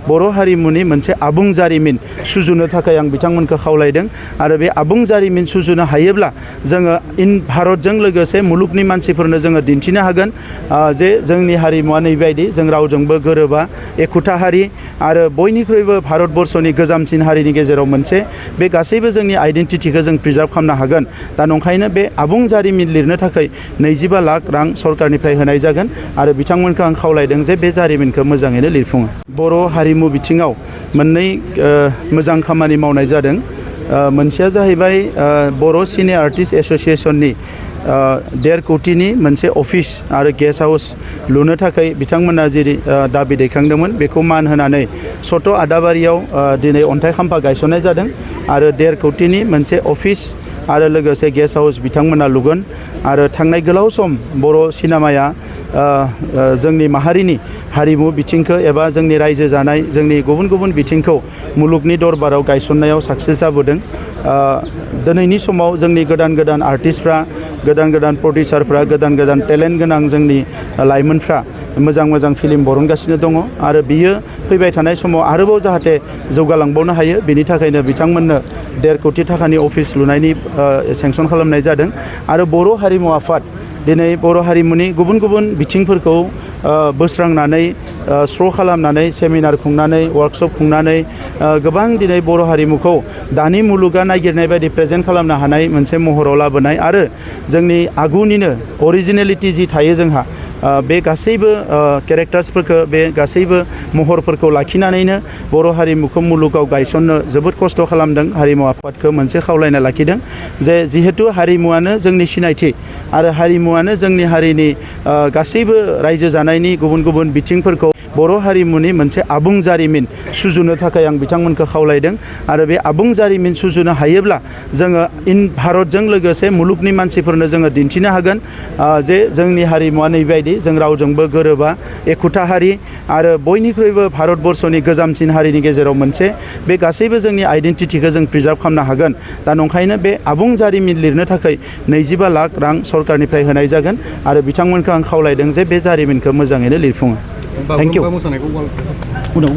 बर' हारिमुनि मोनसे आबुं जारिमिन सुजुनो थाखाय आं बिथांमोनखौ खावलायदों आरो बे आबुं जारिमिन सुजुनो हायोब्ला जोङो भारतजों लोगोसे मुलुगनि मानसिफोरनो जोङो दिन्थिनो हागोन जे जोंनि हारिमुवा नैबायदि जों रावजोंबो गोरोबा एखुथा हारि आरो बयनिख्रुइबो भारतबर्षनि गोजामसिन हारिनि गेजेराव मोनसे बे गासैबो जोंनि आइडेन्टिटिखौ जों प्रिजार्भ खालामनो हागोन दा नंखायनो बे आबुं जारिमिन लिरनो थाखाय 25 लाख रां सरकारनिफ्राय होनाय जागोन आरो बिथांमोनखौ आं खावलायदों जे बे जारिमिनखौ मोजाङैनो लिरफुङो बर' हारिमु बिथिङाव मोननै मोजां खामानि मावनाय जादों मोनसेया जाहैबाय बर' सिने आर्टिस्ट एस'सिएशननि 1.5 कोटिनि मोनसे अफिस आरो गेस्ट हाउस लुनो थाखाय बिथांमोना जेरै दाबि दैखांदोंमोन बेखौ मान होनानै सत' आदाबारियाव दिनै अन्थाइ खाम्फा गायसननाय जादों आरो 1.5 कोटिनि मोनसे अफिस आरो लोगोसे गेस्ट हाउस बिथांमोना लुगोन आरो थांनाय गोलाव सम बर' सिनेमाया जोंनि माहारिनि हारिमु बिथिंखौ एबा जोंनि रायजो जानाय जोंनि गुबुन गुबुन बिथिंखौ मुलुगनि दरबाराव गायसननायाव साक्सेस जाबोदों दिनैनि समाव जोंनि गोदान आर्टिस्टफ्रा गोदान प्रडिउसारफ्रा गोदान टेलेन्ट गोनां जोंनि लाइमोनफ्रा मोजां फिल्म बरनगासिनो दङ आरो बियो फैबाय थानाय समाव आरोबाव जाहाथे जौगालांबावनो हायो बेनि थाखायनो बिथांमोननो 1.5 कोटि थाखानि अफिस लुनायनि सेंसन खालामनाय जादों आरो बर' हारिमु आफाद दिनै बर' हारिमुनि गुबुन बिथिंफोरखौ बोस्रांनानै स्र' खालामनानै सेमिनार खुंनानै वर्कशप खुंनानै गोबां दिनै बर' हारिमुखौ दानि मुलुगा नागिरनाय बायदि प्रेजेन्ट खालामनो हानाय मोनसे महराव लाबोनाय आरो जोंनि आगुनिनो अरिजिनेलिटि जि थायो जोंहा बे गासैबो केरेक्टार्सफोरखौ बे गासैबो महरफोरखौ लाखिनानैनो बर' हारिमुखौ मुलुगाव गायसननो जोबोद खस्थ' खालामदों हारिमु आफादखौ मोनसे खावलायना लाखिदों जे जिहेतु हारिमुवानो जोंनि सिनायथि आरो हारिमुवानो जोंनि हारिनि गासैबो रायजो जानायनि गुबुन बिथिंफोरखौ बर' हारिमुनि मोनसे आबुं जारिमिन सुजुनो थाखाय आं बिथांमोनखौ खावलायदों आरो बे आबुं जारिमिन सुजुनो हायोब्ला जोङो भारतजों लोगोसे मुलुगनि मानसिफोरनो जोङो दिन्थिनो हागोन जे जोंनि हारिमुवा नैबायदि जों रावजोंबो गोरोबा एखुथा हारि आरो बयनिख्रुइबो भारतबर्षनि गोजामसिन हारिनि गेजेराव मोनसे बे गासैबो जोंनि आइडेन्टिटिखौ जों प्रिजार्भ खालामनो हागोन दा नंखायनो बे आबुं जारिमिन लिरनो थाखाय 25 लाख रां सरकारनिफ्राय होनाय जागोन आरो बिथांमोनखौ आं खावलायदों जे बे जारिमिनखौ मोजाङैनो लिरफुङो थेंक इउ